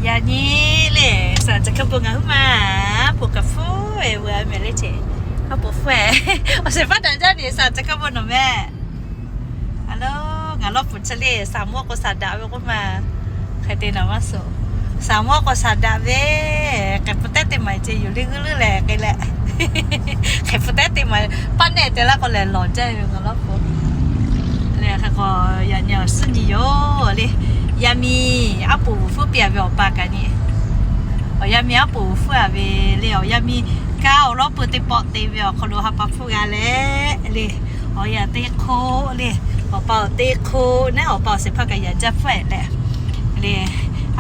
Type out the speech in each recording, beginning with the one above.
Yaꞈ nyi le, saˍ caˬ hkaˇ bon ngaˬ huiˉ ma, aˉ poꞈ kaꞈ hpfuhˇ e veu a mehˍ le ce. Aˉ poꞈ hpfuhˇ e, awˬ shehˍ hpaˇ daꞈ jaˇ ve saˍ caˬ hkaˇ bon nawˬ mehˍ. A lo, ngaˬ lawˇ pfuhˍ chi le, saˍ mvuhˇ k'o saˍ daꞈ ve k'oˆ ma. Hk'e te naˍ maˇ suh. Saˍ mvuhˇ k'o saˍ daꞈ ve, k'ehˬ hpu tehˉ teˇ maˬ ce yuˬ le g'uiˇ leuˉ leh k'e leh, k'ehˬ hpu tehˉ teˇ maˬ paˇ nehˆ te laˇ k'o lehˬ lawˬ jaˇ ve ngaˬ lawˇ pfuhˍ. Leh hk'e k'o, yaꞈ nyi awˬ suhˉ nyi yoˬ le. Yaˇ miˇ aˉ poꞈ vuˬ hpfuhˇ piˇ a ve awˬ pa kaꞈ nyi. Awˬ yaˇ miˇ aˉ poꞈ vuˬ hpfuhˇ a ve le, awˬ yaˇ miˇ kaꞈ awˬ lawˉ pui teˇ pawˆ te ve awˬ hk'aw lo ha pa hpfuhˇ g'a leh le. Awˬ yaˇ teˇ hk'oˆ le, awˬ pa awˬ teˇ hk'oˆ naˉ, awˬ pa awˬ shehˍ hpaˇ kaꞈ yaꞈ jaˇ hpfuhˇ e leh le.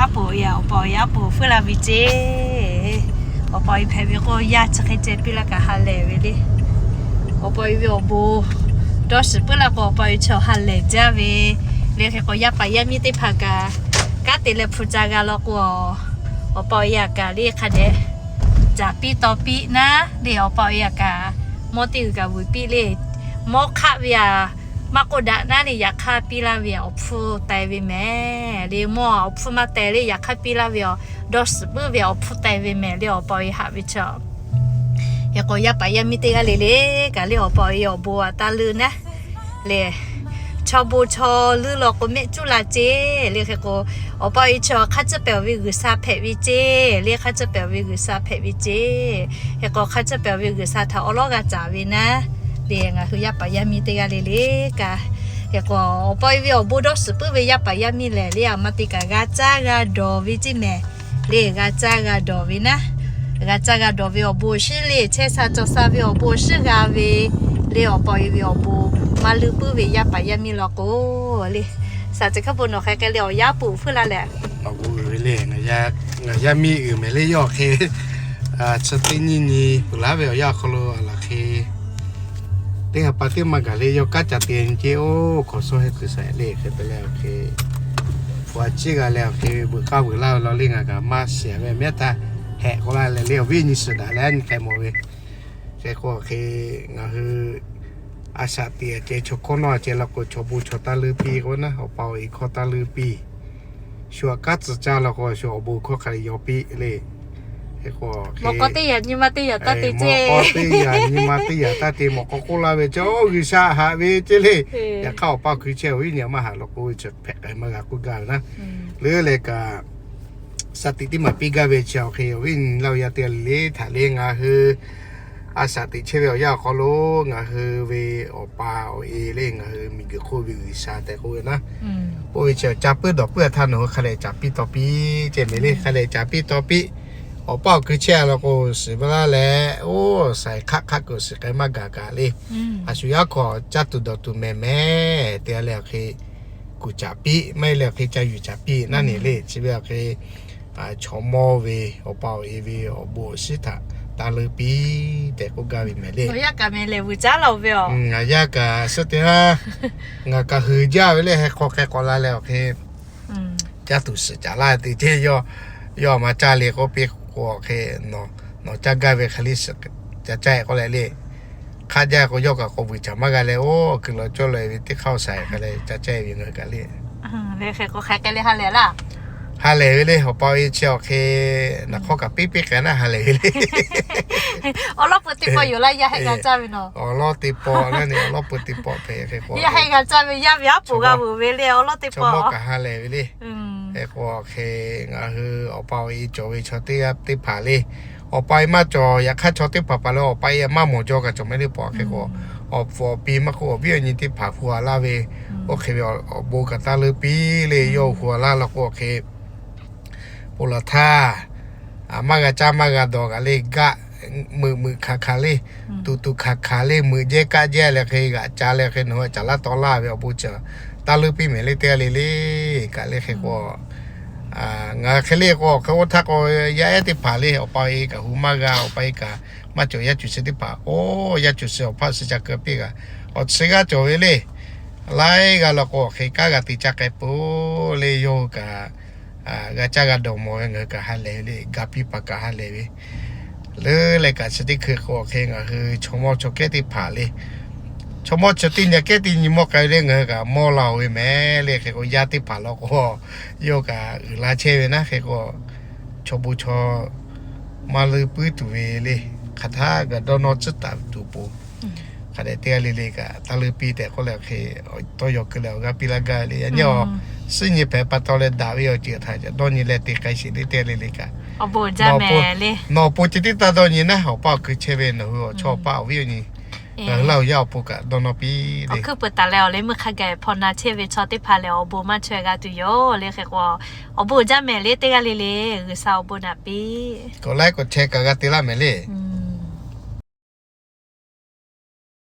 Aˉ poꞈ yaꞈ, awˬ pa awˬ yaˇ aˉ poꞈ vuˬ hpfuhˇ la ve ce. Awˬ pa awˬ e hpehꞈ ve k'o, yaˇ chi hk'e ceh piˇ laˇ kaꞈ ha lehˬ ve le. Awˬ pa awˬ e ve awˬ bon dawˇ shiˍ puiˉ laˇ k'o, awˬ pa awˬ e chaw ha lehˬ jaˇ ve le. Hk'e k'o, yaˇ paˍ yaˇ miˇ teˇ hpaˍ kaꞈ kanˉ te leh hpu ca g'a law k'o, awˬ pa awˬ e a kaꞈ le hk'a dehꞈ caˍ piˇ taw piˇ naˉ le. Awˬ pa awˬ e a kaꞈ mawˇ teˇ g'uiˬ kaꞈ vuiˬ piˇ le. Mawˇ hk'aˆ ve a maˇ k'oˆ daꞈ naˉ le, yaꞈ hk'aˇ piˇ laˇ ve awˬ hpfuhˇ taiˍ ve mehˍ le. Mawˇ awˬ hpfuhˇ maˇ taiˍ le, yaꞈ hk'aˇ piˇ laˇ ve awˬ dawˇ shiˍ puiˉ ve awˬ hpfuhˇ taiˍ ve mehˍ le. Awˬ pa awˬ e haꞈ ve chaw hk'e k'o, yaˇ paˍ yaˇ miˇ teˇ g'aˇ le le kaꞈ le, awˬ pa awˬ e awˬ bon a taˇ leuˆ naˉ le. Chaw bon chaw leuˆ law k'o, mehˆ cuˉ la ce le. Hk'e k'o, awˬ pa awˬ e chaw hk'a tcuhˉ pehˍ awˬ ve G'uiˬsha hpehꞈ ve ce le. Hk'a tcuhˉ pehˍ awˬ ve G'uiˬsha hpehꞈ ve ce. Hk'e k'o, hk'a tcuhˉ pehˍ awˬ ve G'uiˬsha htaꞈ awˉ lawˉ g'a caˍ ve naˉ le. Ngaˬ hui yaˇ paˍ yaˇ miˇ teˇ g'aˇ le le kaꞈ, hk'e k'o, awˬ pa awˬ e ve awˬ bon dawˇ shiˍ puiˉ ve yaˇ paˍ yaˇ miˇ lehˬ le, a ma te kaꞈ g'a caˇ g'a dawˬ ve ceˇ mehˍ le. G'a caˇ g'a dawˬ ve naˉ, g'a caˇ g'a dawˬ ve awˬ bon awˬ shiˉ le, chehˇ sha cawˬ sha ve awˬ bon awˬ shiˉ g'a ve le. Awˬ pa awˬ e ve awˬ bon maˇ leuˆ puiˉ ve yaˇ paˍ yaˇ miˇ law k'o le. Saˍ caˬ hkaˇ bon nawˬ hk'e k'ai le, awˬ yaˇ aˉ poꞈ vuˬ hpfuhˇ la leh, awˬ bon le, ngaˬ yaˇ miˇ uiˍ mehˍ le, yawˇ hk'e chi teˇ nyiˇ nyi peuˬ laˉ ve awˬ yanˇ awˬ hk'aw lo a laˬ hk'e teˇ ha pa teˇ maˇ gaˬ le, yawˇ kanˉ ca te nyi ce. Oˇ hk'awꞈ shawˉ heh kuiˬ saiˍ le hk'e te leh awˬ hk'e, hpu a ciˉ g'a leh awˬ hk'e veuꞈ k'aˇ veuꞈ laˇ ve law le, ngaˬ kaꞈ maˇ shiˍ ve mehˉ htaˇ hehꞈ k'oˆ laˇ leh le, awˬ viˉ nyi suhˍ daꞈ leh a nyi k'ai mawˬ ve. Hk'e k'o hk'e, ngaˬ hui a shaꞈ teꞈ a ceh chaw hkawˇ nawˇ a ceh law k'o, chaw bon chaw taˇ leuˆ piˇ k'o naˉ, awˬ pa awˬ e hkawˇ taˇ leuˆ piˇ. Shu aꞈ kanˉ tcuh caˇ law k'o, shu awˬ bon hkawˇ hk'a dehꞈ yaw piˇ le. Hk'e k'o, mawꞈ k'aw teˇ yaꞈ nyi ma teˇ yaꞈ taˇ te ce. Mawꞈ k'aw teˇ yaꞈ nyi ma teˇ yaꞈ taˇ te, mawꞈ k'aw k'oˆ laˇ ve chaw, G'uiˬsha haꞈ ve ce le. Yaꞈ hk'aˇ awˬ pa awˬ hkui chehˇ awˬ viˉ nyi maˇ haꞈ law k'o, chi hpehꞈ k'ai maˇ g'a k'oˆ gaˇ ve naˉ. Leuˉ leh kaꞈ, shaˍ tiꞈ teˇ maˬ piˇ gaˇ ve chi awˬ hk'e, awˬ viˉ nyi laˇ ve yaˇ teˇ g'aˇ le le htaꞈ le ngaˬ hui a shaꞈ teꞈ chehˇ ve awˬ yanˇ awˬ hk'aw lo ngaˬ hui ve awˬ pa awˬ e le ngaˬ hui miˬguiˬ hk'oˆ ve G'uiˬsha tehꞈ k'oˆ ve naˉ, oˇ ve chi ca puiˉ dawˬ puiˉ a htaˇ nawˬ hui hk'a dehꞈ caˍ piˇ taw piˇ ce mehˍ le. Hk'a dehꞈ caˍ piˇ taw piˇ. Awˬ pa awˬ hkui chehˇ a law k'o, shiˍ ve laˇ leh, oˇ saiˍ hk'aˆ hk'aˆ k'o shiˍ k'ai maˇ gaˬ kaꞈ le. A shu yaˇ hk'aw caˇ tuˬ dawˬ tuˬ mehˍ mehˍ te a leh awˬ hk'e kuˬ caˍ piˇ, maˇ heˆ leh awˬ hk'e ca yuˬ caˍ piˇ naˉ ne le. Chi ve awˬ hk'e chaw mawˇ ve awˬ pa awˬ e ve awˬ bon awˬ shiˉ htaꞈ taˇ leuˆ piˇ tehꞈ k'oˆ gaˇ ve mehˍ le. Ngaˬ yaˇ kaꞈ mehˍ lehˬ vuiˬ caˉ laˇ ve a. Ngaˬ yaˇ kaꞈ suh te haˉ, ngaˬ kaꞈ heuˬ jaˇ ve le, heh hk'aw hk'e k'awꞈ la leh awˬ hk'e caˇ tuˬ shiˍ caˍ laˇ te ce. Yawˇ, yawˇ a ma caˇ le k'oˆ piˇ k'o awˬ hk'e, nawˬ caˇ gaˇ ve hk'e le, ca caˇ e k'oˆ leh le. Hk'a jaˇ k'o yawˇ kaꞈ k'awꞈ vuiˬ caˍ maˇ g'a leh, oˇ kuiˬ law cawˇ leh ve teˇ hk'aˇ awˬ saiˍ hk'a leh ca caˇ e ve ngaˬ hui kaꞈ le. Hk'e k'o hk'e k'ai le ha lehˬ laˇ. Ha lehˬ ve le, awˬ pa awˬ e chi awˬ hk'e naˬ hk'awˇ kaꞈ piˇ piˇ k'ai naˉ ha lehˬ ve le. Awˬ lawˉ pui teˇ pawˆ yoˬ laˇ, yaˇ heh g'a caˇ ve naˬ. Awˬ lawˉ teˇ pawˆ laˇ ne, awˬ lawˉ pui teˇ pawˆ hpehꞈ hk'e k'o, yaˇ heh g'a caˇ ve yaˇ ve aˉ poꞈ g'a veuˬ ve le, awˬ lawˉ teˇ pawˆ kaꞈ ha lehˬ ve le. Hk'e k'o hk'e, ngaˬ hui awˬ pa awˬ e cawˬ ve chaw teˇ g'aˇ teˇ hpaˍ le. Awˬ pa e maˇ cawˬ, yaꞈ hk'aˇ chaw teˇ hpaˍ hpaˍ le awˬ pa e maˇ mawˬ jaw kaꞈ cawˬ mehˍ le. Pawˆ hk'e k'o, awˬ pfuhˍ awˬ pi maˇ k'oˆ awˬ viˉ awˬ nyi teˇ hpaˍ hpu a laˇ ve, oˇ hk'e ve awˬ bon kaꞈ taˇ leuˆ piˇ le. Yawˇ hui hpu a laˇ law k'o awˬ hk'e, ponˬ laˬ htaˇ, maˇ g'a caˇ maˇ g'a dawˬ kaꞈ le, gaˆ meuꞈ meuꞈ hkanˍ hkanˍ le, tuꞈ tuꞈ hkanˍ hkanˍ le, meuꞈ jehˇ kaˆ jehˇ leh hk'e g'aꞈ ca leh hk'e nawˬ hui caˍ laˇ taw laˇ ve awˬ bon cawˬ taˇ leuˆ piˇ mehˍ le teˇ g'aˇ le le. Kaꞈ le hk'e k'o, ngaˬ hk'e le k'o hk'e oˇ htaˇ k'o, yaˇ ehˉ teˇ hpaˍ le awˬ pa e kaꞈ hu maˇ g'a, awˬ pa e kaꞈ maˇ cawˬ, yaˇ cuˬ chi teˇ hpaˍ, oˇ yaˇ cuˬ chi awˬ hpaˇ suh ca keu piˇ kaꞈ, awˬ chi g'aˇ cawˬ ve le. Laiˉ g'aˇ law k'o awˬ hk'e kanˉ g'a te caˇ k'ai peuˬ le. Yawˇ hui kaꞈ g'a caˇ g'a dawˬ mawˬ ve, ngaˬ hui kaꞈ ha lehˬ ve le, ga piˇ paˍ kaꞈ ha lehˬ ve. Leuˉ leh kaꞈ chi teˇ hkui k'o awˬ hk'e ngaˬ hui chaw mawˇ chaw kehˉ teˇ hpaˍ le, chaw mawˇ chaw teˇ nyi kehˉ teˇ nyi mawˇ k'ai ve le, ngaˬ hui kaꞈ mawˇ la oˬ ve mehˍ le. Hk'e k'o yaˇ teˇ hpaˍ law k'o, yawˇ kaꞈ uiˍ la chehˇ ve naˉ hk'e k'o chaw bon chaw maˇ leuˆ puiˉ tuˬ ve le. Hk'aˬ htaˇ kaꞈ dawˇ nawˇ tcuhˉ taˍ tuˬ awˬ pon, hk'a dehꞈ teˇ g'aˇ le le kaꞈ taˇ leuˆ piˇ tehꞈ k'oˆ leh, hk'e tawˇ yaw keu leh awˬ g'aˇ piˇ laˇ gaˇ ve le. Yaꞈ nyi awˬ suhˉ nyi hpehꞈ pa taw leh daꞈ ve awˬ ceuˬ htaꞈ dawˇ nyi leh te k'ai sheˍ le teˇ g'aˇ le le kaꞈ. Nawˬ awˬ pon ceh tiˉ taˇ dawˇ nyi naˉ, awˬ paˇ awˬ ku chehˇ ve nawˬ hui awˬ chawˇ awˬ paˇ awˬ viˉ awˬ nyi, ngaˬ hui laˇ awˬ yaˇ awˬ pon kaꞈ dawˇ nawˇ piˇ le. Hkui peuˬ taˍ leh awˬ leh meuˇ hk'a gaˬ hpawˇ na chehˇ ve chaw teˇ hpaˍ lehˬ awˬ bon maˇ chaweh g'a tuˬ yoˬ le. Hk'e k'o, awˬ bon uiˍ jaˇ mehˍ le teˇ g'aˇ le le, G'uiˬsha awˬ bon naꞈ piˇ. K'awꞈ laiˉ k'awꞈ chehˇ kaꞈ g'a te laˇ mehˍ le.